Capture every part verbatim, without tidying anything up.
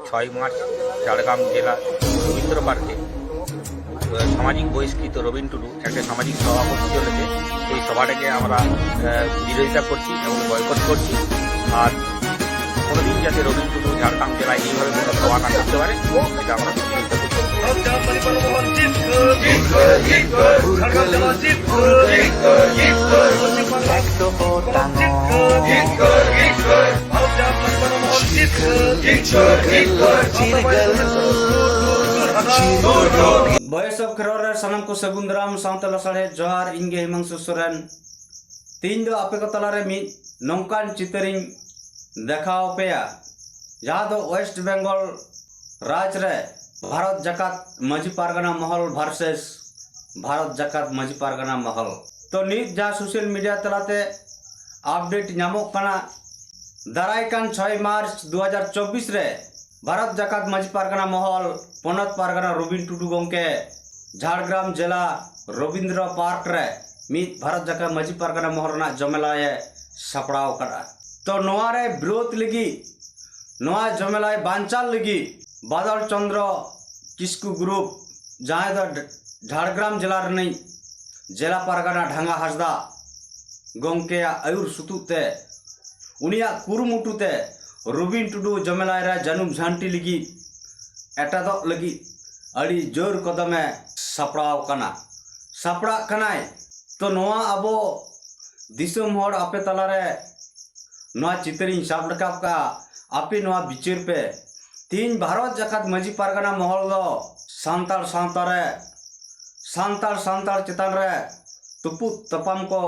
ছয় মার্চ ঝাড়গ্রাম জেলা রবীন্দ্র পার্কে, আহ, সামাজিক বহিষ্কৃত রবীন টুডু একটা সামাজিক সভা করতে চলেছে। সেই সভাটাকে আমরা, আহ, বিরোধিতা করছি এবং বয়কট করছি। আর কোনোদিন যাতে রবীন টুডু ঝাড়গ্রাম জেলায় এইভাবে কোনো সভা না করতে পারে, এটা আমরা বিরোধিতা করছি। ᱵᱚᱭᱮᱥ ᱚᱯᱷ ᱠᱷᱮᱨᱣᱟᱞ ᱨᱮ ᱥᱟᱱᱟᱢ ᱠᱚ ᱥᱟᱹᱜᱩᱱ ᱫᱟᱨᱟᱢ ᱥᱟᱶᱛᱮ ᱞᱟᱥᱟᱲᱦᱮᱫ ᱡᱚᱦᱟᱨ᱾ ᱤᱧ ᱜᱮ ᱦᱤᱢᱟᱝᱥᱩ ᱥᱚᱨᱮᱱ᱾ ᱛᱤᱦᱤᱧ ᱫᱚ ᱟᱯᱮ ᱠᱚ ᱛᱟᱞᱟᱨᱮ ᱢᱤᱫ ᱱᱚᱝᱠᱟᱱ ᱪᱤᱛᱟᱹᱨᱤᱧ ᱫᱮᱠᱷᱟᱣ ᱟᱯᱮᱭᱟ, ᱡᱟᱦᱟᱸ ᱫᱚ ᱳᱭᱮᱥᱴ ᱵᱮᱝᱜᱚᱞ ᱨᱟᱡᱽ ᱨᱮ ᱵᱷᱟᱨᱚᱛ ᱡᱟᱠᱟᱛ ᱢᱟᱹᱡᱷᱤ ᱯᱟᱨᱜᱟᱱᱟ ᱢᱚᱦᱚᱞ ᱵᱷᱟᱨᱥᱮᱥ ᱵᱷᱟᱨᱚᱛ ᱡᱟᱠᱟᱛ ᱢᱟᱹᱡᱷᱤ ᱯᱟᱨᱜᱟᱱᱟ ᱢᱚᱦᱚᱞ᱾ ᱛᱚ, ᱱᱤᱛ ᱡᱟᱦᱟᱸ ᱥᱳᱥᱟᱞ ᱢᱤᱰᱤᱭᱟ ᱛᱟᱞᱟᱛᱮ ᱟᱯᱰᱮᱴ ᱧᱟᱢᱚᱜ ᱠᱟᱱᱟ, ᱫᱟᱨᱟᱭ ᱠᱟᱱ ᱪᱷᱚᱭ ᱢᱟᱨᱪ ᱫᱩ ᱦᱟᱡᱟᱨ ᱪᱚᱵᱵᱤᱥ ᱨᱮ ᱵᱷᱟᱨᱚᱛ ᱡᱟᱠᱟᱛ ᱢᱟᱹᱡᱷᱤ ᱯᱟᱨᱜᱟᱱᱟ ᱢᱚᱦᱚᱞ, ᱯᱚᱱᱚᱛ ᱯᱟᱨᱜᱟᱱᱟ ᱨᱚᱵᱤᱱ ᱴᱩᱰᱩ ᱜᱚᱢᱠᱮ ᱡᱷᱟᱲᱜᱨᱟᱢ ᱡᱮᱞᱟ ᱨᱚᱵᱤᱱᱫᱨᱚ ᱯᱟᱨᱠ ᱨᱮ ᱢᱤᱫ ᱵᱷᱟᱨᱚᱛ ᱡᱟᱠᱟᱛ ᱢᱟᱹᱡᱷᱤ ᱯᱟᱨᱜᱟᱱᱟ ᱢᱚᱦᱚᱞ ᱨᱮᱱᱟᱜ ᱡᱚᱢᱮᱞᱟᱭᱮ ᱥᱟᱯᱲᱟᱣ ᱟᱠᱟᱫᱼᱟ᱾ ᱛᱚ, ᱱᱚᱣᱟ ᱨᱮ ᱵᱤᱨᱳᱫᱷ ᱞᱟᱹᱜᱤᱫ, ᱱᱚᱣᱟ ᱡᱚᱢᱮᱞᱟᱭ ᱵᱟᱧᱪᱟᱣ ᱞᱟᱹᱜᱤᱫ ᱵᱟᱫᱚᱞ ᱪᱚᱸᱫᱽᱨᱚ ᱠᱤᱥᱠᱩ ᱜᱨᱩᱯ, ᱡᱟᱦᱟᱸᱭ ᱫᱚ ᱡᱷᱟᱲᱜᱨᱟᱢ ᱡᱮᱞᱟ ᱨᱤᱱᱤᱡ ᱡᱮᱞᱟ ᱯᱟᱨᱜᱟᱱᱟ ᱰᱷᱟᱸᱜᱟ ᱦᱟᱸᱥᱫᱟ ᱜᱚᱢᱠᱮᱭᱟᱜ ᱟᱹᱭᱩᱨ ᱥᱩᱛᱩᱜ ᱛᱮ, ᱩᱱᱤᱭᱟᱜ ᱠᱩᱨᱩᱢᱩᱴᱩ ᱛᱮ ᱨᱚᱵᱤᱱ ᱴᱩᱰᱩ ᱡᱚᱢᱮᱞᱟᱭ ᱨᱮ ᱡᱟᱹᱱᱩᱢ ᱡᱷᱟᱹᱱᱴᱤ ᱞᱟᱹᱜᱤᱫ ᱮᱴᱮᱫᱚᱜ ᱞᱟᱹᱜᱤᱫ ᱟᱹᱰᱤ ᱡᱳᱨ ᱠᱚᱫᱚᱢᱮ ᱥᱟᱯᱲᱟᱣ ᱠᱟᱱᱟ, ᱥᱟᱯᱲᱟᱜ ᱠᱟᱱᱟᱭ᱾ ᱛᱚ, ᱱᱚᱣᱟ ᱟᱵᱚ ᱫᱤᱥᱚᱢ ᱦᱚᱲ ᱟᱯᱮ ᱛᱟᱞᱟᱨᱮ ᱱᱚᱣᱟ ᱪᱤᱛᱟᱹᱨᱤᱧ ᱥᱟᱵ ᱨᱟᱠᱟᱵ ᱠᱟᱜᱼᱟ, ᱟᱯᱮ ᱱᱚᱣᱟ ᱵᱤᱪᱟᱹᱨ ᱯᱮ᱾ ᱛᱮᱦᱤᱧ ᱵᱷᱟᱨᱚᱛ ᱡᱟᱠᱟᱛ ᱢᱟᱹᱡᱷᱤ ᱯᱟᱨᱜᱟᱱᱟ ᱢᱚᱦᱚᱞ ᱫᱚ ᱥᱟᱱᱛᱟᱲ ᱥᱟᱶᱛᱟ ᱨᱮ, ᱥᱟᱱᱛᱟᱲ ᱥᱟᱱᱛᱟᱲ ᱪᱮᱛᱟᱱ ᱨᱮ ᱛᱩᱯᱩᱫ ᱛᱟᱯᱟᱢ ᱠᱚ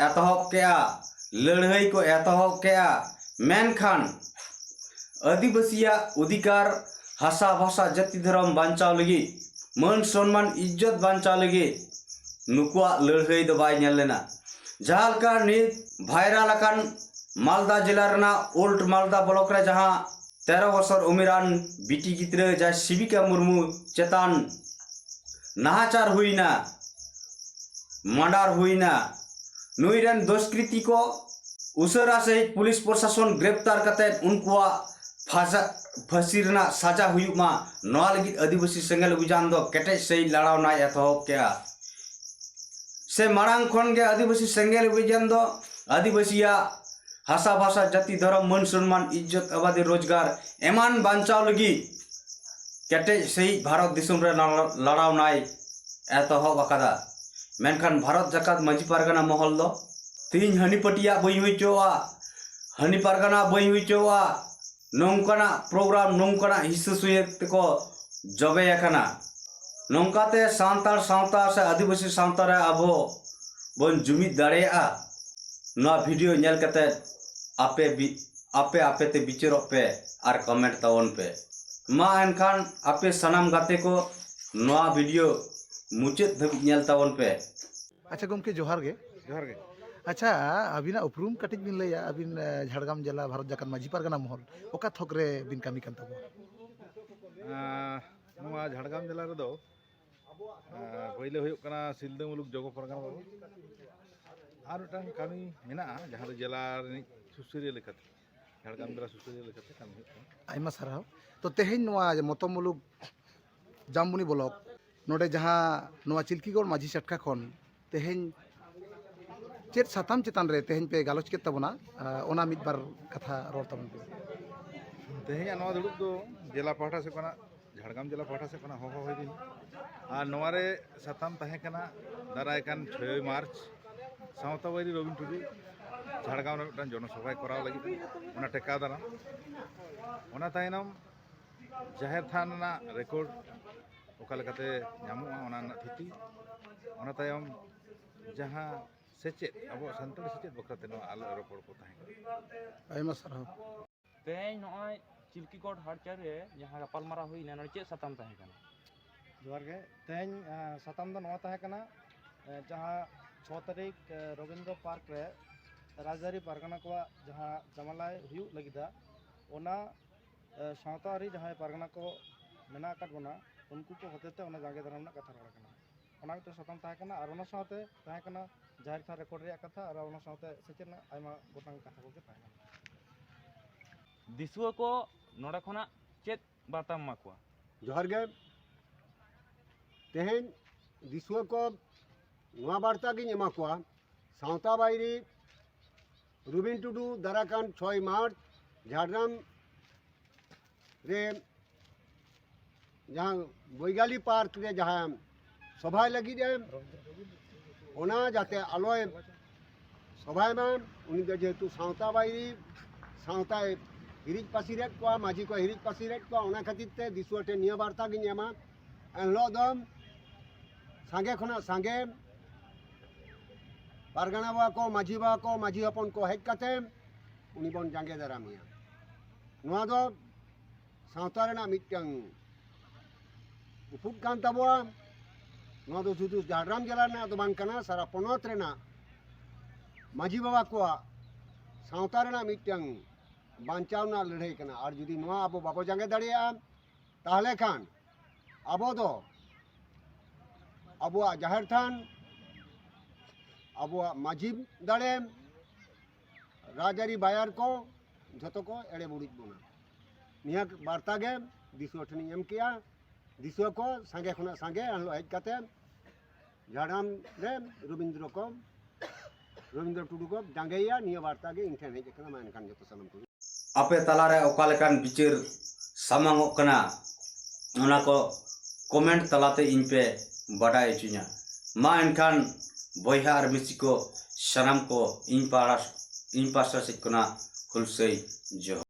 ᱮᱛᱚᱦᱚᱵ ᱠᱮᱜᱼᱟ, ᱞᱟᱹᱲᱦᱟᱹᱭ ᱠᱚ ᱮᱛᱚᱦᱚᱵ ᱠᱮᱜᱼᱟ᱾ ᱢᱮᱱᱠᱷᱟᱱ ᱟᱹᱫᱤᱵᱟᱹᱥᱤᱭᱟᱜ ᱚᱫᱷᱤᱠᱟᱨ, ᱦᱟᱥᱟ ᱵᱷᱟᱥᱟ, ᱡᱟᱹᱛᱤ ᱫᱷᱚᱨᱚᱢ ᱵᱟᱧᱪᱟᱣ ᱞᱟᱹᱜᱤᱫ, ᱢᱟᱹᱱ ᱥᱚᱱᱢᱟᱱ ᱤᱡᱽᱡᱚᱛ ᱵᱟᱧᱪᱟᱣ ᱞᱟᱹᱜᱤᱫ ᱱᱩᱠᱩᱣᱟᱜ ᱞᱟᱹᱲᱦᱟᱹᱭ ᱫᱚ ᱵᱟᱭ ᱧᱮᱞ ᱞᱮᱱᱟ᱾ ᱡᱟᱦᱟᱸ ᱞᱮᱠᱟ ᱱᱤᱛ ᱵᱷᱟᱭᱨᱟᱞ ᱟᱠᱟᱱ ᱢᱟᱞᱫᱟ ᱡᱮᱞᱟ ᱨᱮᱱᱟᱜ ᱳᱞᱰ ᱢᱟᱞᱫᱟ ᱵᱞᱚᱠ ᱨᱮ ᱡᱟᱦᱟᱸ ᱛᱮᱨᱚ ᱵᱚᱪᱷᱚᱨ ᱩᱢᱮᱨᱟᱱ ᱵᱤᱴᱤ ᱜᱤᱫᱽᱨᱟᱹ ᱡᱟᱦᱟᱸᱭ ᱥᱤᱵᱤᱠᱟ ᱢᱩᱨᱢᱩ ᱪᱮᱛᱟᱱ ᱱᱟᱦᱟᱪᱟᱨ ᱦᱩᱭᱱᱟ, ᱢᱟᱰᱟᱨ ᱦᱩᱭᱱᱟ, ᱱᱩᱭ ᱨᱮᱱ ᱫᱩᱥᱠᱨᱤᱛᱤ ᱠᱚ ᱩᱥᱟᱹᱨᱟ ᱥᱟᱺᱦᱤᱡ ᱯᱩᱞᱤᱥ ᱯᱨᱚᱥᱟᱥᱚᱱ ᱜᱨᱮᱯᱛᱟᱨ ᱠᱟᱛᱮ ᱩᱱᱠᱩᱣᱟᱜ ᱯᱷᱟᱥᱟ-, ᱯᱷᱟᱹᱥᱤ ᱨᱮᱱᱟᱜ ᱥᱟᱡᱟ ᱦᱩᱭᱩᱜ ᱢᱟ, ᱱᱚᱣᱟ ᱞᱟᱹᱜᱤᱫ ᱟᱹᱫᱤᱵᱟᱹᱥᱤ ᱥᱮᱸᱜᱮᱞ ᱚᱵᱷᱤᱡᱟᱱ ᱫᱚ ᱠᱮᱴᱮᱡ ᱥᱟᱹᱦᱤᱡ ᱞᱟᱲᱟᱣ ᱱᱟᱭ ᱮᱛᱚᱦᱚᱵ ᱠᱮᱜᱼᱟ᱾ ᱥᱮ ᱢᱟᱲᱟᱝ ᱠᱷᱚᱱ ᱜᱮ ᱟᱹᱫᱤᱵᱟᱹᱥᱤ ᱥᱮᱸᱜᱮᱞ ᱚᱵᱷᱤᱡᱟᱱ ᱫᱚ ᱟᱹᱫᱤᱵᱟᱹᱥᱤᱭᱟᱜ ᱦᱟᱥᱟ ᱵᱷᱟᱥᱟ, ᱡᱟᱹᱛᱤ, ᱫᱷᱚᱨᱚᱢ, ᱢᱟᱹᱱ ᱥᱚᱱᱢᱟᱱ, ᱤᱡᱽᱡᱚᱛ, ᱟᱵᱟᱫᱤ, ᱨᱳᱡᱽᱜᱟᱨ ᱮᱢᱟᱱ ᱵᱟᱧᱪᱟᱣ ᱞᱟᱹᱜᱤᱫ ᱠᱮᱴᱮᱡ ᱥᱟᱹᱦᱤᱡ ᱵᱷᱟᱨᱚᱛ ᱫᱤᱥᱚᱢ ᱨᱮ ᱞᱟᱲ-, ᱞᱟᱲᱟᱣ ᱱᱟᱭ ᱮᱛᱚᱦᱚᱵ ᱟᱠᱟᱫᱟ᱾ ᱢᱮᱱᱠᱷᱟᱱ ᱵᱷᱟᱨᱚᱛ ᱡᱟᱠᱟᱛ ᱢᱟᱹᱡᱷᱤ ᱯᱟᱨᱜᱟᱱᱟ ᱢᱚᱦᱚᱞ ᱫᱚ ᱛᱤᱦᱤᱧ ᱦᱟᱹᱱᱤ ᱯᱟᱹᱴᱤᱭᱟᱜ ᱵᱟᱹᱧ ᱦᱩᱭ ᱦᱚᱪᱚᱣᱟᱜᱼᱟ, ᱦᱟᱹᱱᱤ ᱯᱟᱨᱜᱟᱱᱟ ᱵᱟᱹᱧ ᱦᱩᱭ ᱦᱚᱪᱚᱣᱟᱜᱼᱟ, ᱱᱚᱝᱠᱟᱱᱟᱜ ᱯᱨᱳᱜᱨᱟᱢ, ᱱᱚᱝᱠᱟᱱᱟᱜ ᱦᱤᱥᱟᱹ ᱥᱩᱭᱟᱹ ᱛᱮᱠᱚ ᱡᱚᱵᱮ ᱟᱠᱟᱱᱟ᱾ ᱱᱚᱝᱠᱟᱛᱮ ᱥᱟᱱᱛᱟᱲ ᱥᱟᱶᱛᱟ ᱥᱮ ᱟᱹᱫᱤᱵᱟᱹᱥᱤ ᱥᱟᱶᱛᱟ ᱨᱮ ᱟᱵᱚ ᱵᱚᱱ ᱡᱩᱢᱤᱫ ᱫᱟᱲᱮᱭᱟᱜᱼᱟ᱾ ᱱᱚᱣᱟ ᱵᱷᱤᱰᱤᱭᱳ ᱧᱮᱞ ᱠᱟᱛᱮ ᱟᱯᱮ ᱵᱤ-, ᱟᱯᱮ ᱟᱯᱮ ᱛᱮ ᱵᱤᱪᱟᱹᱨᱚᱜ ᱯᱮ ᱟᱨ ᱠᱚᱢᱮᱱᱴ ᱛᱟᱵᱚᱱ ᱯᱮ᱾ ᱢᱟ ᱮᱱᱠᱷᱟᱱ ᱟᱯᱮ ᱥᱟᱱᱟᱢ ᱜᱟᱛᱮ ᱠᱚ ᱱᱚᱣᱟ ᱵᱷᱤᱰᱤᱭᱳ ᱢᱩᱪᱟᱹᱫ ᱫᱷᱟᱹᱵᱤᱡ ᱧᱮᱞ ᱛᱟᱵᱚᱱ ᱯᱮ᱾ ᱟᱪᱪᱷᱟ ᱜᱚᱢᱠᱮ, ᱡᱚᱦᱟᱨ ᱜᱮ᱾ ᱡᱚᱦᱟᱨ ᱜᱮ᱾ ᱟᱪᱪᱷᱟ, ᱟᱹᱵᱤᱱᱟᱜ ᱩᱯᱨᱩᱢ ᱠᱟᱹᱴᱤᱡ ᱵᱤᱱ ᱞᱟᱹᱭᱟ? ᱟᱹᱵᱤᱱ, ᱮ, ᱡᱷᱟᱲᱜᱨᱟᱢ ᱡᱮᱞᱟ ᱵᱷᱟᱨᱚᱛ ᱡᱟᱠᱟᱛ ᱢᱟᱹᱡᱷᱤ ᱯᱟᱨᱜᱟᱱᱟ ᱢᱚᱦᱚᱞ ᱚᱠᱟ ᱛᱷᱚᱠ ᱨᱮ ᱵᱤᱱ ᱠᱟᱹᱢᱤ ᱠᱟᱱ ᱛᱟᱵᱚᱱᱟ? ᱟᱸ, ᱱᱚᱣᱟ ᱡᱷᱟᱲᱜᱨᱟᱢ ᱡᱮᱞᱟ ᱨᱮᱫᱚ, ᱟᱸ, ᱯᱳᱭᱞᱳ ᱦᱩᱭᱩᱜ ᱠᱟᱱᱟ ᱥᱤᱞᱫᱟᱹ ᱢᱩᱞᱩᱠ ᱡᱚᱜᱚ ᱯᱟᱨᱜᱟᱱᱟ ᱵᱟᱵᱟ᱾ ᱟᱨ ᱢᱤᱫᱴᱟᱝ ᱠᱟᱹᱢᱤ ᱢᱮᱱᱟᱜᱼᱟ, ᱡᱟᱦᱟᱸ ᱫᱚ ᱡᱮᱞᱟ ᱨᱤᱱᱤᱡ ᱥᱩᱥᱟᱹᱨᱤᱭᱟᱹ ᱞᱮᱠᱟᱛᱮ, ᱡᱷᱟᱲᱜᱨᱟᱢ ᱡᱮᱞᱟ ᱥᱩᱥᱟᱹᱨᱤᱭᱟᱹ ᱞᱮᱠᱟᱛᱮ ᱠᱟᱹᱢᱤ ᱦᱩᱭᱩᱜ ᱠᱟᱱᱟ᱾ ᱟᱭᱢᱟ ᱥᱟᱨᱦᱟᱣ᱾ ᱛᱚ, ᱛᱮᱦᱮᱧ ᱱᱚᱣᱟ ᱡᱮ ᱢᱚᱛᱚ ᱢᱩᱞᱩᱠ ᱡᱟᱢᱵᱩᱱᱤ ᱵᱞᱚᱠ, ᱱᱚᱰᱮ ᱡᱟᱦᱟᱸ ᱱᱚᱣᱟ ᱪᱤᱞᱠᱤᱜᱚᱲ ᱢᱟᱹᱡᱷᱤ ᱪᱟᱴᱠᱟ ᱠᱷᱚᱱ ᱛᱮᱦᱮᱧ ᱪᱮᱫ ᱥᱟᱛᱟᱢ ᱪᱮᱛᱟᱱ ᱨᱮ ᱛᱮᱦᱮᱧ ᱯᱮ ᱜᱟᱞᱚᱪ ᱠᱮᱫ ᱛᱟᱵᱚᱱᱟ, ᱟ, ᱚᱱᱟ ᱢᱤᱫ ᱵᱟᱨ ᱠᱟᱛᱷᱟ ᱨᱚᱲ ᱛᱟᱵᱚᱱ ᱯᱮ᱾ ᱛᱮᱦᱮᱧᱟᱜ ᱱᱚᱣᱟ ᱫᱩᱲᱩᱵ ᱫᱚ ᱡᱮᱞᱟ ᱯᱟᱦᱴᱟ ᱥᱮᱫ ᱠᱷᱚᱱᱟᱜ, ᱡᱷᱟᱲᱜᱨᱟᱢ ᱡᱮᱞᱟ ᱯᱟᱦᱴᱟ ᱥᱮᱫ ᱠᱷᱚᱱᱟᱜ ᱦᱚᱦᱚ ᱦᱩᱭ ᱞᱮᱱᱟ᱾ ᱟᱨ ᱱᱚᱣᱟ ᱨᱮ ᱥᱟᱛᱟᱢ ᱛᱟᱦᱮᱸ ᱠᱟᱱᱟ ᱫᱟᱨᱟᱭ ᱠᱟᱱ ᱪᱷᱚᱭ ᱢᱟᱨᱪ ᱥᱟᱶᱛᱟ ᱵᱟᱹᱭᱨᱤ ᱨᱚᱵᱤᱱ ᱴᱩᱰᱩ ᱡᱷᱟᱲᱜᱨᱟᱢ ᱨᱮ ᱢᱤᱫᱴᱟᱝ ᱡᱚᱱᱚᱥᱚᱵᱷᱟᱭ ᱠᱚᱨᱟᱣ ᱞᱟᱹᱜᱤᱫ, ᱚᱱᱟ ᱴᱮᱠᱟᱣ ᱫᱟᱨᱟᱢ᱾ ᱚᱱᱟ ᱛᱟᱭᱱᱚᱢ ᱡᱟᱦᱮᱨ ᱛᱷᱟᱱ ᱨᱮᱱᱟᱜ ᱨᱮᱠᱚᱨᱰ ᱚᱠᱟ ᱞᱮᱠᱟᱛᱮ ᱧᱟᱢᱚᱜᱼᱟ, ᱚᱱᱟ ᱨᱮᱱᱟᱜ ᱛᱷᱩᱛᱤ᱾ ᱚᱱᱟ ᱛᱟᱭᱚᱢ ᱡᱟᱦᱟᱸ ᱥᱮᱪᱮᱫ, ᱟᱵᱚᱣᱟᱜ ᱥᱟᱱᱛᱟᱲᱤ ᱥᱮᱪᱮᱫ ᱵᱟᱠᱷᱨᱟ ᱛᱮ ᱱᱚᱣᱟ ᱟᱞᱮ ᱨᱚᱯᱚᱲ ᱠᱚ ᱛᱟᱦᱮᱸ ᱠᱟᱱᱟ᱾ ᱟᱭᱢᱟ ᱥᱟᱨᱦᱟᱣ᱾ ᱛᱮᱦᱮᱧ ᱱᱚᱜᱼᱚᱭ ᱪᱤᱞᱠᱤᱜᱚᱲ ᱦᱟᱴ ᱪᱟᱹᱨᱤ ᱨᱮ ᱡᱟᱦᱟᱸ ᱜᱟᱯᱟᱞᱢᱟᱨᱟᱣ ᱦᱩᱭᱱᱟ, ᱱᱚᱰᱮ ᱪᱮᱫ ᱥᱟᱛᱟᱢ ᱛᱟᱦᱮᱸ ᱠᱟᱱᱟ? ᱡᱚᱦᱟᱨ ᱜᱮ᱾ ᱛᱮᱦᱮᱧ, ᱮᱸ, ᱥᱟᱛᱟᱢ ᱫᱚ ᱱᱚᱣᱟ ᱛᱟᱦᱮᱸ ᱠᱟᱱᱟ, ᱮᱸ, ᱡᱟᱦᱟᱸ ᱪᱷᱚ ᱛᱟᱹᱨᱤᱠᱷ, ᱮᱸ, ᱨᱚᱵᱤᱱᱫᱨᱚ ᱯᱟᱨᱠ ᱨᱮ ᱨᱟᱡᱽᱟᱹᱨᱤ ᱯᱟᱨᱜᱟᱱᱟ ᱠᱚᱣᱟᱜ ᱡᱟᱦᱟᱸ ᱡᱟᱢᱟᱞᱟᱭ ᱦᱩᱭᱩᱜ ᱞᱟᱹᱜᱤᱫᱟ, ᱚᱱᱟ, ᱮᱸ, ᱥᱟᱶᱛᱟ ᱟᱹᱨᱤ ᱡᱟᱦᱟᱸᱭ ᱯᱟᱨᱜᱟᱱᱟ ᱠᱚ ᱢᱮᱱᱟᱜ ᱟᱠᱟᱫ ᱵᱚᱱᱟ, ᱩᱱᱠᱩ ᱠᱚ ᱦᱚᱛᱮᱛᱮ ᱚᱱᱟ ᱡᱟᱸᱜᱮ ᱫᱟᱨᱟᱢ ᱨᱮᱱᱟᱜ ᱠᱟᱛᱷᱟ ᱨᱚᱲ ᱠᱟᱱᱟ᱾ ᱚᱱᱟ ᱢᱤᱫᱴᱮᱱ ᱥᱟᱛᱟᱢ ᱛᱟᱦᱮᱸ ᱠᱟᱱᱟ᱾ ᱟᱨ ᱚᱱᱟ ᱥᱟᱶᱛᱮ ᱛᱟᱦᱮᱸ ᱠᱟᱱᱟ ᱡᱟᱦᱮᱨ ᱛᱷᱟᱱ ᱨᱮᱠᱚᱨᱰ ᱨᱮᱭᱟᱜ ᱠᱟᱛᱷᱟ, ᱟᱨ ᱚᱱᱟ ᱥᱟᱶᱛᱮ ᱥᱮᱪᱮᱫ ᱨᱮᱱᱟᱜ ᱟᱭᱢᱟ ᱜᱚᱴᱟᱝ ᱠᱟᱛᱷᱟ ᱠᱚᱜᱮ ᱛᱟᱦᱮᱸ ᱠᱟᱱᱟ᱾ ᱫᱤᱥᱩᱣᱟᱹ ᱠᱚ ᱱᱚᱰᱮ ᱠᱷᱚᱱᱟᱜ ᱪᱮᱫ ᱵᱟᱨᱛᱟᱢ ᱮᱢᱟ ᱠᱚᱣᱟ? ᱡᱚᱦᱟᱨ ᱜᱮ᱾ ᱛᱮᱦᱮᱧ ᱫᱤᱥᱩᱣᱟᱹ ᱠᱚ ᱱᱚᱣᱟ ᱵᱟᱨᱛᱟ ᱜᱤᱧ ᱮᱢᱟ ᱠᱚᱣᱟ, ᱥᱟᱶᱛᱟ ᱵᱟᱭᱨᱤ ᱨᱩᱵᱤᱱ ᱴᱩᱰᱩ ᱫᱟᱨᱟᱠᱟᱱ ᱪᱷᱚᱭ ᱢᱟᱨᱪ ᱡᱷᱟᱲᱜᱨᱟᱢ ᱨᱮ ᱡᱟᱦᱟᱸ ᱵᱳᱭᱜᱟᱞᱤ ᱯᱟᱨᱠ ᱨᱮ ᱡᱟᱦᱟᱸ ᱥᱚᱵᱷᱟᱭ ᱞᱟᱹᱜᱤᱫ ᱮ, ᱚᱱᱟ ᱡᱟᱛᱮ ᱟᱞᱚᱭ ᱥᱚᱵᱷᱟᱭ ᱢᱟ᱾ ᱩᱱᱤ ᱫᱚ ᱡᱮᱦᱮᱛᱩ ᱥᱟᱶᱛᱟ ᱵᱟᱭᱨᱤ, ᱥᱟᱶᱛᱟᱭ ᱦᱤᱨᱤᱡ ᱯᱟᱹᱥᱤᱨᱮᱫ ᱠᱚᱣᱟ, ᱢᱟᱹᱡᱷᱤ ᱠᱚ ᱦᱤᱨᱤᱡ ᱯᱟᱹᱥᱤᱨᱮᱫ ᱠᱚᱣᱟ, ᱚᱱᱟ ᱠᱷᱟᱹᱛᱤᱨ ᱛᱮ ᱫᱤᱥᱩᱣᱟᱹ ᱴᱷᱮᱱ ᱱᱤᱭᱟᱹ ᱵᱟᱨᱛᱟ ᱜᱤᱧ ᱮᱢᱟ᱾ ᱮᱱᱦᱤᱞᱳᱜ ᱫᱚ ᱥᱟᱸᱜᱮ ᱠᱷᱚᱱᱟᱜ ᱥᱟᱸᱜᱮ ᱯᱟᱨᱜᱟᱱᱟ ᱵᱟᱵᱟ ᱠᱚ, ᱢᱟᱹᱡᱷᱤ ᱵᱟᱵᱟ ᱠᱚ, ᱢᱟᱹᱡᱷᱤ ᱦᱚᱯᱚᱱ ᱠᱚ ᱦᱮᱡ ᱠᱟᱛᱮ ᱩᱱᱤ ᱵᱚᱱ ᱡᱟᱸᱜᱮ ᱫᱟᱨᱟᱢᱮᱭᱟ᱾ ᱱᱚᱣᱟ ᱫᱚ ᱥᱟᱶᱛᱟ ᱨᱮᱱᱟᱜ ᱢᱤᱫᱴᱟᱝ ᱩᱯᱩᱫ ᱠᱟᱱ ᱛᱟᱵᱚᱣᱟ᱾ ᱱᱚᱣᱟ ᱫᱚ ᱥᱩᱫᱷᱩ ᱡᱷᱟᱲᱜᱨᱟᱢ ᱡᱮᱞᱟ ᱨᱮᱱᱟᱜ ᱫᱚ ᱵᱟᱝ ᱠᱟᱱᱟ, ᱥᱟᱨᱟ ᱯᱚᱱᱚᱛ ᱨᱮᱱᱟᱜ ᱢᱟᱹᱡᱷᱤ ᱵᱟᱵᱟ ᱠᱚᱣᱟᱜ ᱥᱟᱶᱛᱟ ᱨᱮᱱᱟᱜ ᱢᱤᱫᱴᱟᱝ ᱵᱟᱧᱪᱟᱣ ᱨᱮᱱᱟᱜ ᱞᱟᱹᱲᱦᱟᱹᱭ ᱠᱟᱱᱟ᱾ ᱟᱨ ᱡᱩᱫᱤ ᱱᱚᱣᱟ ᱟᱵᱚ ᱵᱟᱵᱚ ᱡᱟᱸᱜᱮ ᱫᱟᱲᱮᱭᱟᱜᱼᱟ, ᱛᱟᱦᱚᱞᱮ ᱠᱷᱟᱱ ᱟᱵᱚ ᱫᱚ ᱟᱵᱚᱣᱟᱜ ᱡᱟᱦᱮᱨ ᱛᱷᱟᱱ, ᱟᱵᱚᱣᱟᱜ ᱢᱟᱹᱡᱷᱤ ᱫᱟᱲᱮ, ᱨᱟᱡᱽᱟᱹᱨᱤ ᱵᱟᱭᱟᱨ ᱠᱚ ᱡᱷᱚᱛᱚ ᱠᱚ ᱮᱲᱮ ᱵᱩᱲᱤᱡ ᱵᱚᱱᱟ᱾ ᱱᱤᱭᱟᱹ ᱵᱟᱨᱛᱟ ᱜᱮ ᱫᱤᱥᱩᱣᱟᱹ ᱴᱷᱮᱱᱤᱧ ᱮᱢ ᱠᱮᱜᱼᱟ᱾ ᱫᱤᱥᱩᱣᱟᱹ ᱠᱚ ᱥᱟᱸᱜᱮ ᱠᱷᱚᱱᱟᱜ ᱥᱟᱸᱜᱮ ᱮᱱᱦᱤᱞᱳᱜ ᱦᱮᱡ ᱠᱟᱛᱮ ᱡᱷᱟᱲᱜᱨᱟᱢ ᱨᱮ ᱨᱚᱵᱤᱱᱫᱨᱚ ᱠᱚ, ᱨᱚᱵᱤᱱᱫᱨᱚ ᱴᱩᱰᱩ ᱠᱚ ᱡᱟᱸᱜᱮᱭᱟ᱾ ᱱᱤᱭᱟᱹ ᱵᱟᱨᱛᱟ ᱜᱮ ᱤᱧ ᱴᱷᱮᱱ ᱦᱮᱡ ᱟᱠᱟᱱᱟ᱾ ᱢᱟ ᱮᱱᱠᱷᱟᱱ ᱡᱚᱛᱚ ᱥᱟᱱᱟᱢ ᱠᱚᱜᱮ᱾ ᱟᱯᱮ ᱛᱟᱞᱟᱨᱮ ᱚᱠᱟ ᱞᱮᱠᱟᱱ ᱵᱤᱪᱟᱹᱨ ᱥᱟᱢᱟᱝᱚᱜ ᱠᱟᱱᱟ, ᱚᱱᱟ ᱠᱚ ᱠᱚᱢᱮᱱᱴ ᱛᱟᱞᱟᱛᱮ ᱤᱧ ᱯᱮ ᱵᱟᱰᱟᱭ ᱦᱚᱪᱚᱧᱟ᱾ ᱢᱟ ᱮᱱᱠᱷᱟᱱ ᱵᱚᱭᱦᱟ ᱟᱨ ᱢᱤᱥᱤ ᱠᱚ, ᱥᱟᱱᱟᱢ ᱠᱚ ᱤᱧ ᱯᱟᱦᱴᱟ, ᱤᱧ ᱯᱟᱦᱴᱟ ᱥᱮᱫ ᱠᱷᱚᱱᱟᱜ ᱦᱩᱞᱥᱟᱹᱭ ᱡᱚᱦᱟᱨ᱾